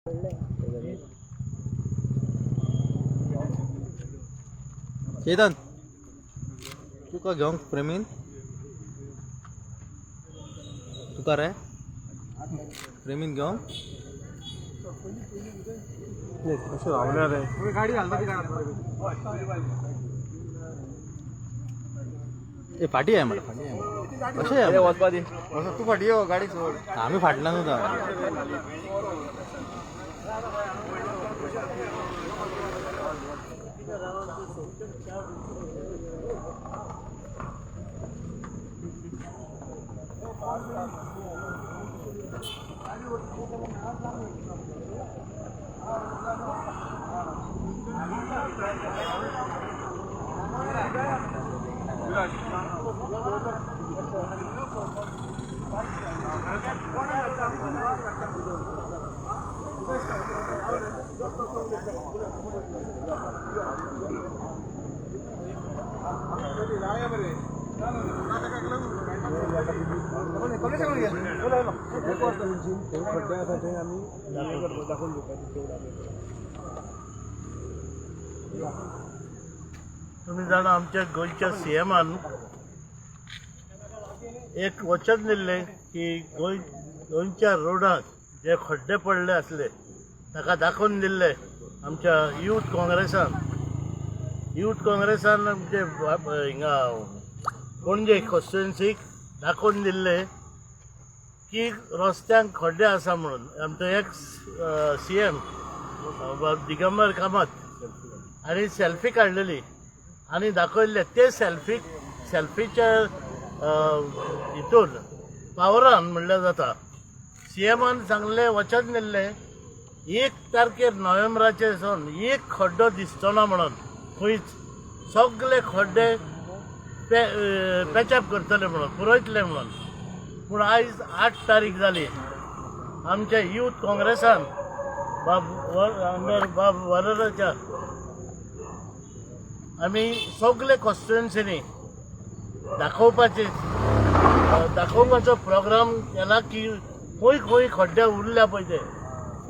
चेतन, तुका घेवंक प्रेमीन, तुका रे प्रेमीन घेवंक. कशें रावल्या रे? गाडी घालता ती. ए, फाटी आहे मरे, फाटी आहे मरे. कशें आहे मरे? वचपा दी. तूं फाटी यो, गाडी सोड. आम्ही फाटल्यान उरता. खड्डे आसा थंय आमी दाखोवन दिवपाचे तेवढं. तुम्ही जाणा, आमच्या गोंयच्या सी एमान एक वचन दिल्लें की गोंयच्या रोडाक जे खड्डे पडले आसले ताका दाखोवन दिल्ले. आमच्या यूथ काँग्रेसान आमचे हिंगा पणजे कॉन्स्टिट्युएन्सीक दाखोवन दिल्ले की रस्त्यांक खड्डे आसा म्हणून. आमचो ex C M Digambar Kamat आनी सेल्फी काडलेली आनी दाखयल्ले. ते सेल्फीच्या हितून पावरान म्हणल्यार जाता. सी एमान सांगलें, वचन दिल्लें, 1 तारखेर नोव्हेंबराचेर सावन एक खड्डो दिसचो ना म्हणून, खंयच सगळे खड्डे पॅचअप करतले म्हणून, पुरयतले म्हणून. पूण आयज 8 तारीख जाली. आमच्या यूथ काँग्रेसान बाब अंडर बाब वरराच्या आमी सगळे कॉन्स्टिट्युएन्सीनी दाखोवपाचो प्रोग्राम केला की खंय खंय खड्डे उरल्या पळय ते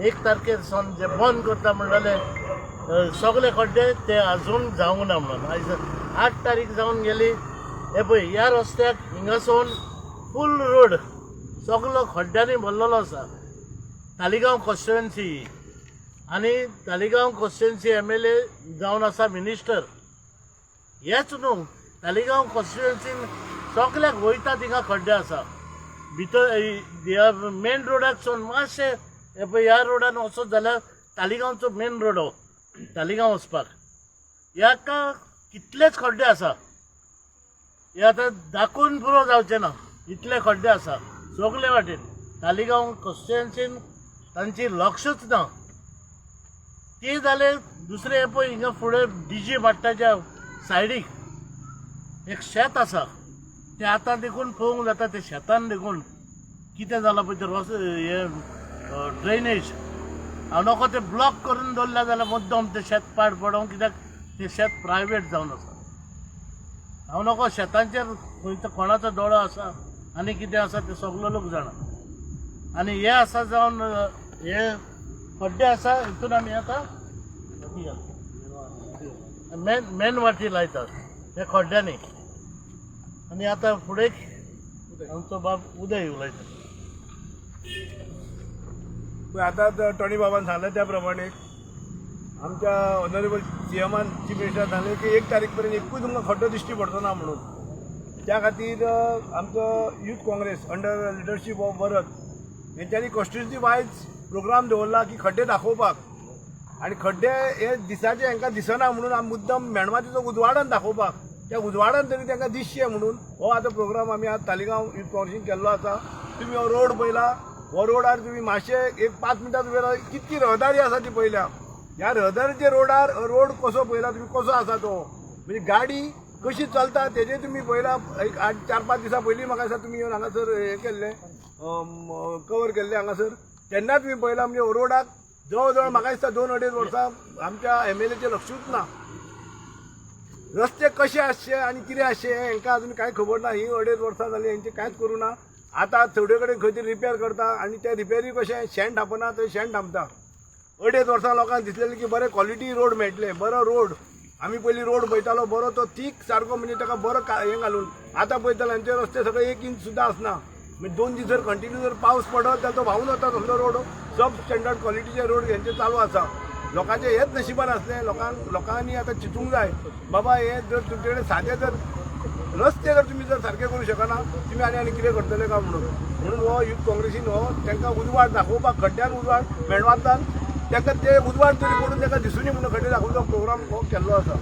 1 तारखेर सावन जे बंद करता म्हणलेले सगळे खड्डे, ते अजून जावंक ना म्हणून. आयज 8 तारीख जावन गेली. हे पळय, ह्या रस्त्याक हिंगासून फूल रोड सगलो खड्ड्यांनी भरलेलो आसा. तालिगांव कॉन्स्टिट्युएन्सी आनी तालिगांव कॉन्स्टिट्युएन्सी एमएलए जावन आसा मिनिस्टर. हेच न्हू, तालिगांव कॉन्स्टिट्युएन्सीन सगल्याक वयता थिंगा खड्डे आसा भितर. ह्या मेन रोडाक सावन मातशें, हे पळय, ह्या रोडान वचत जाल्यार तालिगांवचो मेन रोड हो तालिगांव वचपाक, ह्याका कितलेच खड्डे आसा. हे आतां दाखोवन पुरो जावचें ना, इतले खड्डे आसा सगले वाटेन. तालिगांव कॉन्स्टिट्युएन्सीन तांची लक्षच ना. ते जाले. दुसरें, हें पळय, हिंगा फुडें डीजे भाट्टाच्या सायडीक एक शेत आसा. तें आतां देखून पळोवंक जाता. ते शेतान देखून कितें जालां पळय, तें रोस हें ड्रेनेज हांव नको ते ब्लॉक करून दवरल्या जाल्यार मुद्दम तें शेत पाड पडोंक, कित्याक तें शेत प्रायवेट जावन आसा. हांव नको शेतांचेर खंयचो कोणाचो दोळो आसा आनी कितें आसा तें सगलो लोक जाणा. आनी हे आसा जावन हे खड्डे आसा, हितून आमी आतां मेन मेन वाटी लायतात हे खड्ड्यांनी. आनी आतां फुडें आमचो बाब उदय उलयता. पळय, आतां टॉनी बाबान सांगलें त्या प्रमाणे आमच्या ऑनरेबल सी एमान, चीफ मिनिस्टरान सांगलें की 1 तारीख पर्यंत एकूय तुमकां खड्डो दिश्टी पडचो ना म्हणून. त्या खातीर आमचो youth Congress under leadership of Varad हेंच्यांनी कॉन्स्टिट्युन्सी वायज प्रोग्राम दवरला की खड्डे दाखोवपाक. आनी खड्डे हे दिसाचे हांकां दिसना म्हणून आमी मुद्दम मेणवातीचो उजवाडान दाखोवपाक, त्या उजवाडान तरी तांकां दिसचें म्हणून हो आतां प्रोग्राम आमी आज तालिगांव यूथ काँग्रेसीन केल्लो आसा. तुमी हो रोड पळयला. हो रोडार तुमी मातशे एक 5 मिनटां उबे रावन कितकी रहदारी आसा ती पळयल्या. ह्या रहदारीच्या रोडार रोड कसो पळयला तुमी, कसो आसा तो, म्हणजे गाडी कशी चलता तेजे तुमी पळयला. एक आठ 4-5 दिसां पयलीं म्हाका दिसता तुमी येवन हांगासर हें केल्लें, कवर केल्लें हांगासर. तेन्ना तुमी पळयला, म्हणजे रोडाक जवळ जवळ म्हाका दिसता 2-2.5 वर्सां आमच्या एमएलएचें लक्षूच ना. रस्ते कशे आसचे आनी कितें आसचे हें हांकां अजून कांय खबर ना. ही 2.5 वर्सां जालीं, हेंचें कांयच करूं ना. आतां थोडे कडेन खंय तरी रिपेर करता आनी ते रिपेरी कशें शेण थापना थंय शेण थांबता. अडेच वर्सां लोकांक दिसलेलें की बरें क्वॉलिटी रोड मेळटले, बरो रोड. आमी पयलीं रोड पळयतालो बरो, तो थीक सारको, म्हणजे ताका बरो हें घालून. आतां पळयतालो आमचे रस्ते सगळे 1 इंच सुद्दां आसना. म्हणजे 2 दीस जर कंटिन्यू जर पावस पडत जाल्यार तो व्हांवून वता तसलो रोड. सब स्टँडर्ड क्वॉलिटीचे रोड हेंचे चालू आसा. लोकांचे हेच नशिबान आसलें. लोकांनी आतां चिंतूंक जाय, बाबा हे जर तुमचे कडेन सादे जर रस्ते जर तुमी जर सारके करूं शकना, तुमी आनी आनी कितें करतले काय म्हणून. म्हणून हो युथ काँग्रेसीन हो तांकां उजवाड दाखोवपाक, खड्ड्यान उजवाड, मेणवातान तांकां ते उजवाड तरी पडून तांकां दिसुनी म्हणून खड्डे दाखोवचो प्रोग्राम हो केल्लो आसा.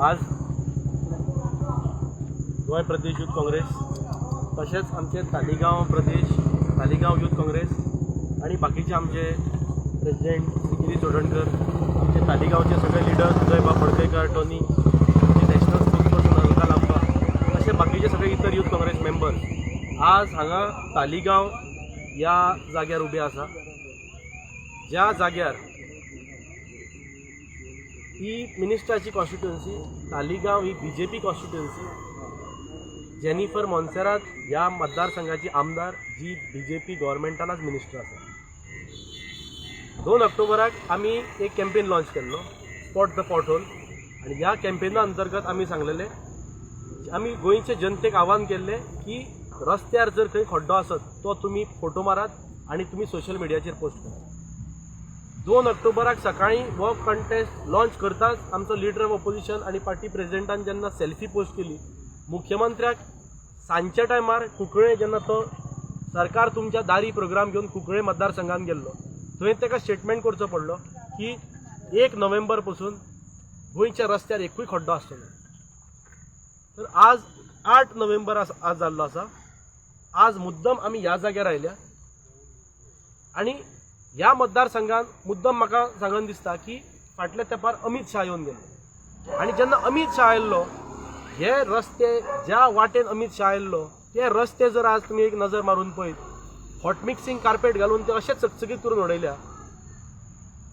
आज गोंय प्रदेश यूथ काँग्रेस तशेंच आमचे तालिगांव प्रदेश, तालिगांव यूथ काँग्रेस आनी बाकीचे आमचे प्रेसिडेंट श्री गिरीश चोडणकर, आमचे तालिगांवचे सगळे लिडर्स उदयबाब फडकयकर, टोनी, आमचे नॅशनल स्पोक्सपर्सन अलका लांबा, तशे बाकीचे सगळे इतर यूथ काँग्रेस मेंबर्स आज हांगा तालिगांव ह्या जाग्यार उबे आसा, ज्या जाग्यार ही मिनिस्टराची कॉन्स्टिट्युएन्सी तालिगांव ही बीजेपी कॉन्स्टिट्युएन्सी. जेनिफर मोन्सेरात ह्या मतदारसंघाची आमदार, जी बीजेपी गव्हर्मेंटानच मिनिस्टर आसा. 2 ऑक्टोबराक आमी एक कॅम्पेन लॉन्च केल्लो, स्पॉट the pothole. आनी ह्या कॅम्पेना अंतर्गत आमी सांगलेले, आमी गोंयचे जनतेक आव्हान केल्लें की रस्त्यार जर खंय खड्डो आसत तो तुमी फोटो मारात आनी तुमी सोशल मिडियाचेर पोस्ट करात. 2 ऑक्टोबराक सकाळीं हो कंटेस्ट लॉन्च करताच आमचो लिडर ऑफ ऑपोजिशन आनी पार्टी प्रेसिडेंटान जेन्ना सेल्फी पोस्ट केली, मुख्यमंत्र्याक सांजच्या टायमार कुंकळे जेन्ना तो सरकार तुमच्या दारी प्रोग्राम घेवन कुंकळे मतदारसंघात गेल्लो, थंय ताका स्टेटमेंट करचो पडलो की 1 नोव्हेंबर पसून गोंयच्या रस्त्यार एकूय खड्डो आसचो ना. तर आज 8 नोव्हेंबर आज जाल्लो आसा. आज मुद्दम आमी ह्या जाग्यार आयल्या आनी ह्या मतदारसंघात मुद्दम म्हाका सांगन दिसता की फाटल्या तेंपार अमीत शाह येवन गेल्लो आनी जेन्ना अमीत शाह आयल्लो, हे रस्ते ज्या वाटेन अमीत शाह आयल्लो ते रस्ते जर आज तुमी एक नजर मारून पळयत, हॉट मिक्सिंग कार्पेट घालून ते अशे चकचकीत करून उडयल्या.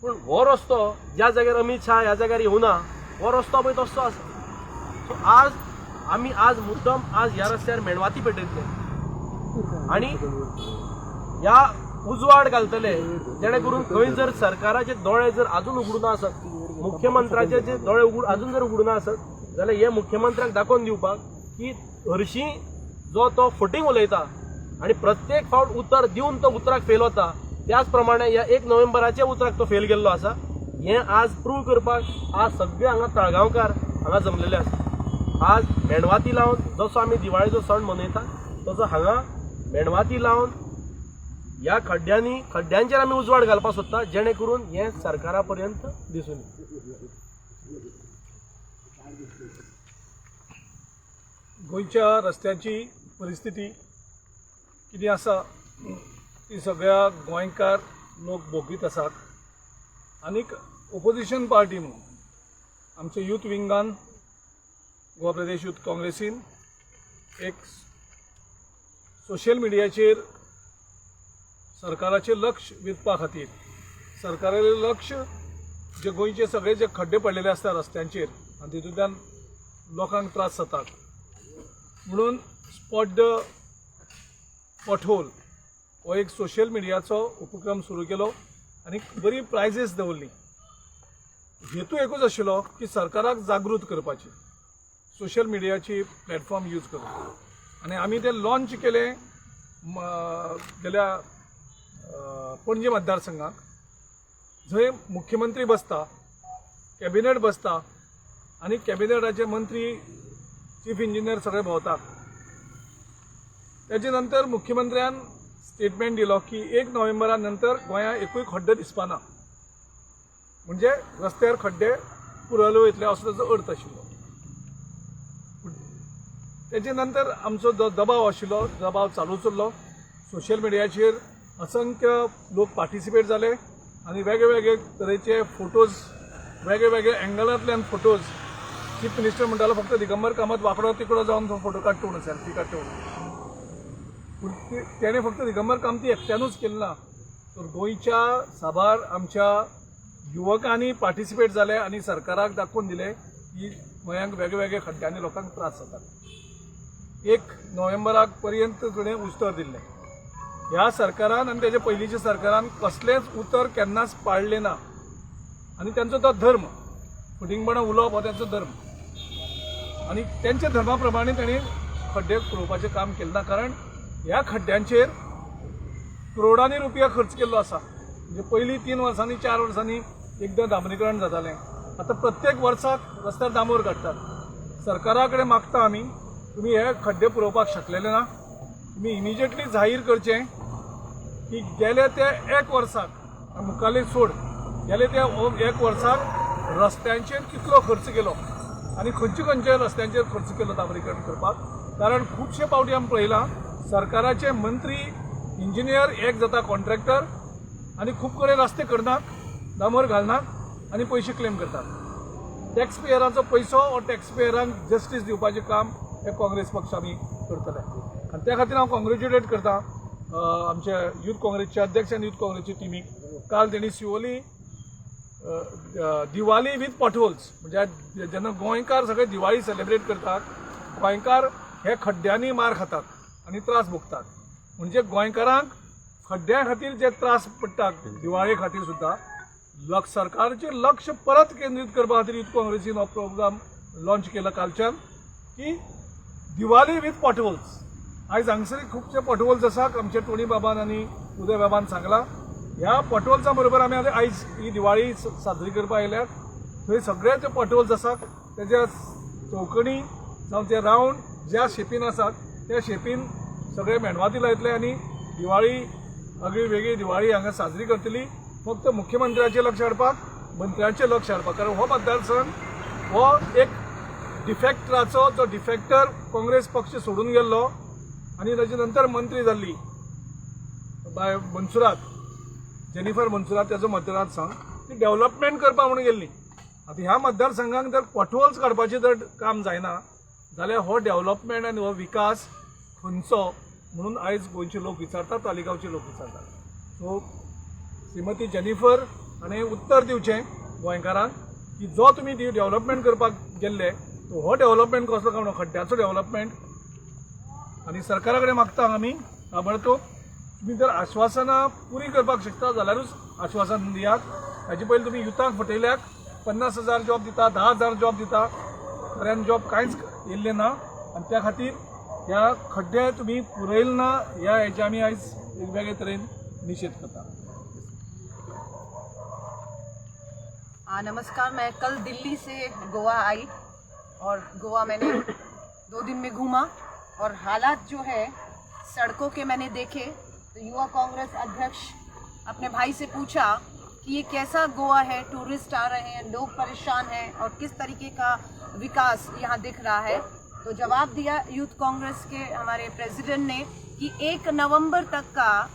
पूण हो रस्तो ज्या जाग्यार अमीत शाह ह्या जाग्यार येवना, हो रस्तो पळय तसो आसा. सो आज आमी आज मुद्दम आज ह्या रस्त्यार मेणवाती पेटयतले आनी ह्या उजवाड घालतले, जेणे करून खंय जर सरकाराचे दोळे जर अजून उगडूना आसत, मुख्यमंत्र्याचे जे दोळे अजून जर उगडूना आसत जाल्यार हे मुख्यमंत्र्याक दाखोवन दिवपाक की हरशीं जो तो फटींग उलयता आनी प्रत्येक फावट उतर दिवन तो उतराक फेल वता, त्याच प्रमाणे ह्या 1 नोव्हेंबराच्या उतराक तो फेल गेल्लो आसा, हें आज प्रूव करपाक आज सगळे हांगा तळगांवकार हांगा जमलेले आसा. आज मेणवाती लावन जसो आमी दिवाळेचो सण मनयता, तसो हांगा मेणवाती लावन ह्या खड्ड्यांचेर आमी उजवाड घालपाक सोदता, जेणे करून हें सरकारा पर्यंत दिसून येवं. गोंयच्या रस्त्याची परिस्थिती कितें आसा ती सगळ्या गोंयकार लोक भोगीत आसात. आनीक ओपोजिशन पार्टी म्हणून आमच्या यूथ विंगान, गोवा प्रदेश यूथ काँग्रेसीन एक सोशल मिडियाचेर सरकाराचें लक्ष वेधपा खातीर, सरकाराचें लक्ष जे गोंयचे सगळे जे खड्डे पडलेले आसता रस्त्यांचेर आनी तितूंतल्यान लोकांक त्रास जातात म्हणून स्पॉट the pothole हो एक सोशल मिडियाचो उपक्रम सुरू केलो आनी बरी प्रायझीस दवरली. हेतू एकूच आशिल्लो की सरकाराक जागृत करपाची, सोशल मिडियाची प्लॅटफॉर्म यूज करून. आनी आमी ते लॉन्च केले गेल्या पणजे मतदारसंघाक, जंय मुख्यमंत्री बसता, कॅबिनेट बसता आनी कॅबिनेटाचे मंत्री, चीफ इंजिनियर सगळे भोंवतात. तेजे नंतर मुख्यमंत्र्यान स्टेटमेंट दिलो की 1 नोव्हेंबरा नंतर गोंयांत एकूय खड्डो दिसपा ना, म्हणजे रस्त्यार खड्डे पुरवले वयतले असो ताचो अर्थ आशिल्लो. पूण तेजे नंतर आमचो जो दबाव आशिल्लो, दबाव चालूच उरलो. सोशल मिडियाचेर असंख्य लोक पार्टिसिपेट जाले आनी वेगळे वेगळे तरेचे फोटोज, वेगळे वेगळे एंगलांतल्यान फोटोज. चीफ मिनिस्टर म्हणटालो फक्त दिगंबर कामत वांकडो तिकडो जावन तो फोटो काडटा म्हणून, सेल्फी काडटा म्हणून. पूण तेणें फक्त दिगंबर कामती एकट्यानूच केलें ना, तर गोंयच्या साबार आमच्या युवकांनी पार्टिसिपेट जाले आनी सरकाराक दाखोवन दिलें की गोंयांक वेगळे खड्ड्यांनी लोकांक त्रास जातात. 1 नोव्हेंबराक पर्यंत तुवें उतर दिल्लें. ह्या सरकारान आनी तेजे पयलींच्या सरकारान कसलेंच उतर केन्नाच पाळ्ळें ना आनी तेंचो तो धर्म, फटींगपणां उलोवप हो तेंचो धर्म आनी तेंच्या धर्मा प्रमाणे तांणी खड्डे पुरोवपाचें काम केलें ना, कारण ह्या खड्ड्यांचेर करोडांनी रुपया खर्च केल्लो आसा. म्हणजे पयलीं 3 वर्सांनी, 4 वर्सांनी एकदां डांबरीकरण जातालें, आतां प्रत्येक वर्साक रस्त्यार डांबर काडटात. सरकारा कडेन मागता आमी, तुमी हे खड्डे पुरोवपाक शकलेले ना. तुमी इमिजिएटली जाहीर करचें की गेले ते एक वर्साक, मुखाल्ले सोड, गेले ते एक वर्साक रस्त्यांचेर कितलो खर्च केलो आनी खंयचे खंयचे रस्त्यांचेर खर्च केलो डांबरीकरण करपाक. कारण खुबशे पावटी आमी पळयलां, सरकाराचे मंत्री, इंजिनियर एक जाता कॉन्ट्रॅक्टर आनी खूब कडेन रस्ते करनात, डांबर घालनात आनी पयशे क्लेम करतात. टॅक्स पेयरांचो पयसो हो टॅक्स पेयरांक जस्टीस दिवपाचें काम हे काँग्रेस पक्ष आमी करतले आनी त्या खातीर हांव कॉंग्रेच्युलेट करता आमचे युथ काँग्रेसचे अध्यक्ष आनी युथ काँग्रेसची टिमीक. काल तेणी शिवोली दिवाळी विथ पॉटहोल्स, म्हणजे जेन्ना गोंयकार सगळे दिवाळी सेलिब्रेट करतात, गोंयकार हे खड्ड्यांनी मार खातात आनी त्रास भोगतात. म्हणजे गोंयकारांक खड्ड्या खातीर जे त्रास पडटात, दिवाळे खातीर सुद्दां लक्ष, सरकारचें लक्ष परत केंद्रीत करपा खातीर युथ काँग्रेसीन हो प्रोग्राम लॉन्च केला कालच्यान की दिवाळी विथ पॉटहोल्स. आयज हांगसर खुबशे पॉटहोल्स आसात. आमचे टोनी बाबान आनी उदय बाबान सांगलां, ह्या पॉटहोल्सां बरोबर आमी आतां आयज ही दिवाळी साजरी करपाक आयल्यात. थंय सगळे जे पॉटहोल्स आसात तेज्या चौकणी जावं ते रावंड ज्या शेपीन आसात त्या शेपीन सगळे मेणवाती लायतले आनी दिवाळी, आगळी वेगळी दिवाळी हांगा साजरी करतली. फक्त मुख्यमंत्र्याचें लक्ष हाडपाक, मंत्र्यांचें लक्ष हाडपाक, कारण हो मतदारसंघ हो एक डिफेक्टराचो, जो डिफेक्टर काँग्रेस पक्ष सोडून गेल्लो आनी ताजे नंतर मंत्री जाल्ली बाय मनसुरात, जेनिफर मनसुरात, त्याचो मतदारसंघ. ती डेव्हलपमेंट करपा म्हणून गेल्ली. आतां ह्या मतदारसंघाक जर पॉटहोल्स काडपाचें जर काम जायना जाल्यार हो डेव्हलपमेंट आनी हो विकास खंयचो म्हणून आयज गोंयचे लोक विचारतात, तालिगांवचे लोक विचारतात. सो श्रीमती जेनिफर हाणें उत्तर दिवचें गोंयकारांक की जो तुमी डेव्हलपमेंट करपाक गेल्ले तो हो डेव्हलपमेंट कसलो काय म्हणून, खड्ड्याचो डेव्हलपमेंट. आनी सरकारा कडेन मागता आमी ताबडतोब, तुमी जर आश्वासनां पुरी करपाक शकता जाल्यारूच आश्वासन दियात. ताजे पयलीं तुमी युथाक फटयल्याक, 50,000 जॉब दिता, 10,000 जॉब दिता. खऱ्यान जॉब कांयच येयल्लें ना आनी त्या खातीर ह्या खड्डे तुमी पुरयले ना, ह्या हेचे आमी आयज एक वेगळे तरेन निशेध करता. नमस्कार. मैं कल दिल्ली से गोवा आई और गोवा मैंने 2 दिन में घूमा और हालात जो है सड़कों के मैंने देखे, तो युवा कांग्रेस अध्यक्ष अपने भाई से पूछा कि ये कैसा गोवा है, टूरिस्ट आ रहे हैं, लोग परेशान हैं और किस तरीके का विकास यहाँ दिख रहा है? तो जवाब दिया यूथ कांग्रेस के हमारे प्रेसिडेंट ने कि 1 नवंबर तक का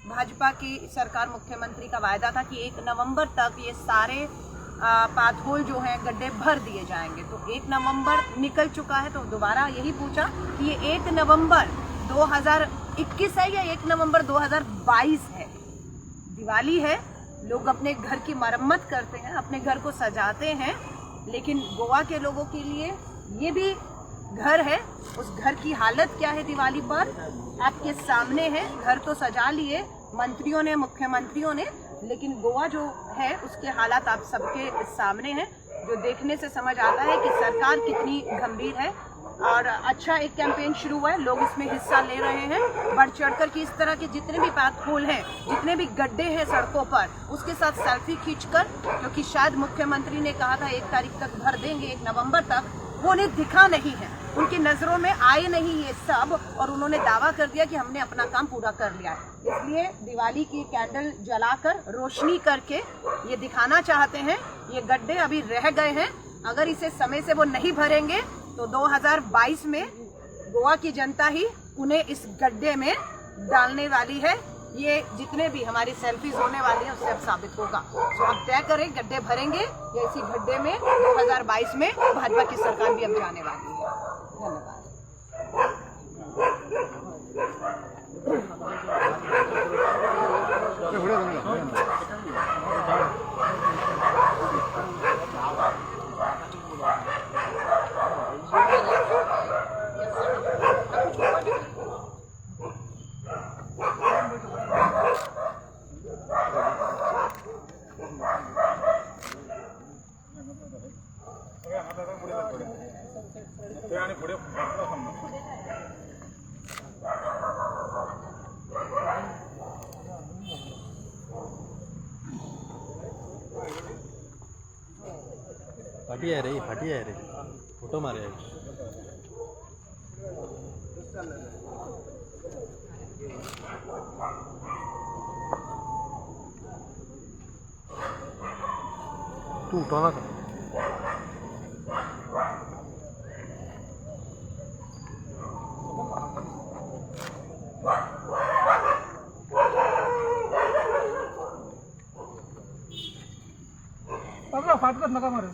भाजपा की सरकार, मुख्यमंत्री का वायदा था कि 1 नवंबर तक ये सारे पाथहोल जो हैं, गड्ढे भर दिए जाएंगे। तो 1 नवंबर निकल चुका है, तो दोबारा यही पूछा कि ये 1 नवंबर 2021 है या 1 नवंबर 2022 है? दिवाली है, लोग अपने घर की मरम्मत करते हैं, अपने घर को सजाते हैं, लेकिन गोवा के लोगों के लिए ये भी घर है। उस घर की हालत क्या है दिवाली पर, आपके सामने है। घर तो सजा लिए मंत्रियों ने, मुख्यमंत्रियों ने, लेकिन गोवा जो है उसके हालात आप सबके सामने हैं, जो देखने से समझ आता है कि सरकार कितनी गंभीर है। और अच्छा एक कैंपेन शुरू हुआ है, लोग इसमें हिस्सा ले रहे हैं बढ़ चढ़कर कि इस तरह के जितने भी पाथ होल हैं, जितने भी गड्ढे हैं सड़कों पर, उसके साथ सेल्फी खींचकर, क्योंकि शायद मुख्यमंत्री ने कहा था 1 तारीख तक भर देंगे, 1 नवंबर तक, वो उन्हें दिखा नहीं है, उनकी नज़रों में आए नहीं ये सब और उन्होंने दावा कर दिया कि हमने अपना काम पूरा कर लिया है। इसलिए दिवाली की कैंडल जलाकर, रोशनी करके ये दिखाना चाहते हैं, ये गड्ढे अभी रह गए हैं। अगर इसे समय से वो नहीं भरेंगे तो 2022 में गोवा की जनता ही उन्हें इस गड्ढे में डालने वाली है। ये जितने भी हमारी सेल्फीज होने वाली है, उससे अब साबित होगा। तो आप तय करें, गड्ढे भरेंगे या इसी गड्ढे में 2022 में भाजपा की सरकार भी अब जाने वाली है। धन्यवाद. ते आनी फुडें फाटी आहे रे, फाटी आहे रे, फोटो मारे. तू उठो नाका. फाटकत नका मारे.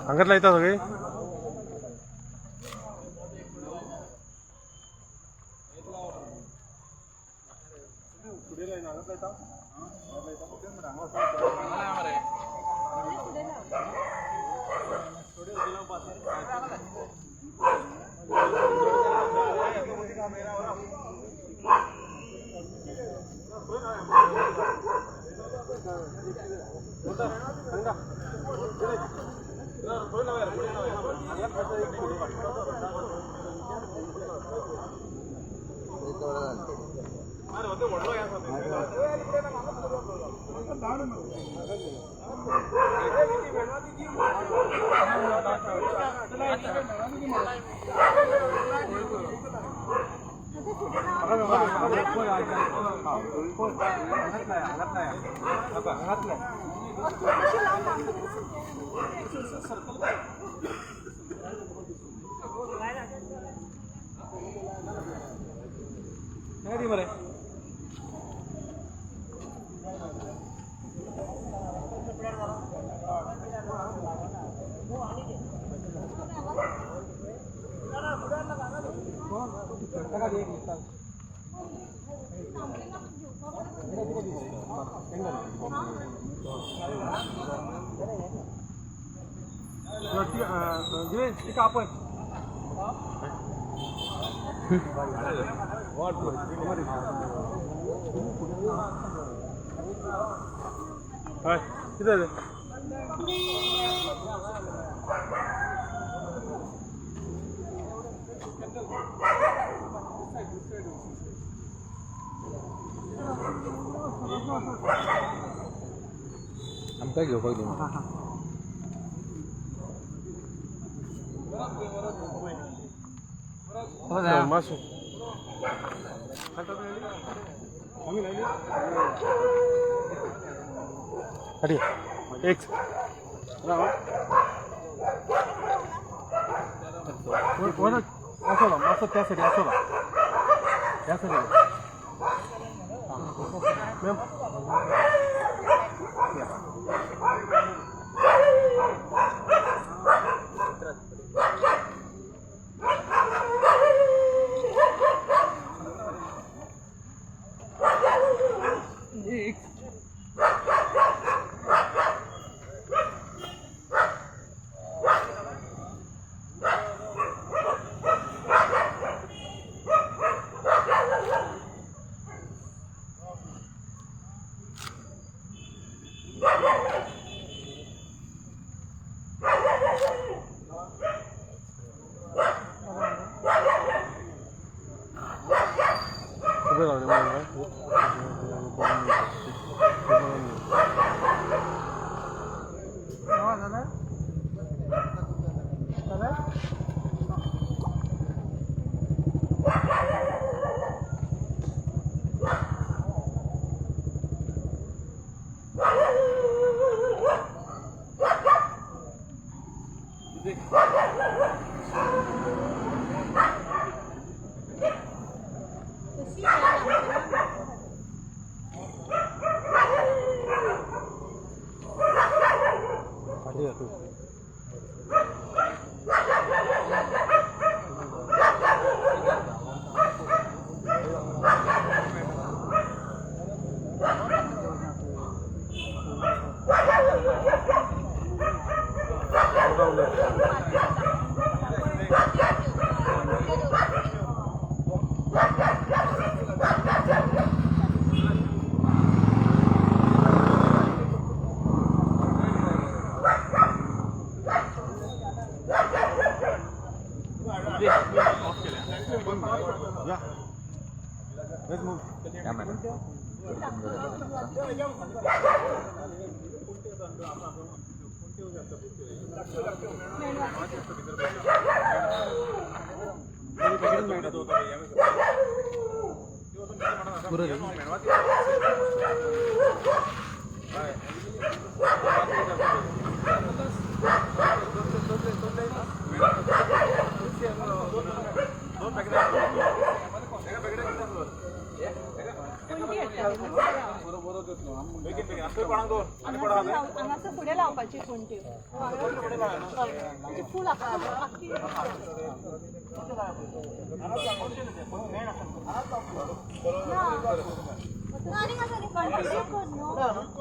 हांगात लायता सगळे. मरे. आपण हय कितें आमकां घेवपाक दी. मातशें अरे एक असो मातसो त्या सायडीन असो त्या सायडीन. मॅम उभे रावले दाखव. हांगासर फुडें लावपाची पणटी, म्हणजे फूल आख्खी. आनी आसा न्ही, कंटिन्यू कर न्हू.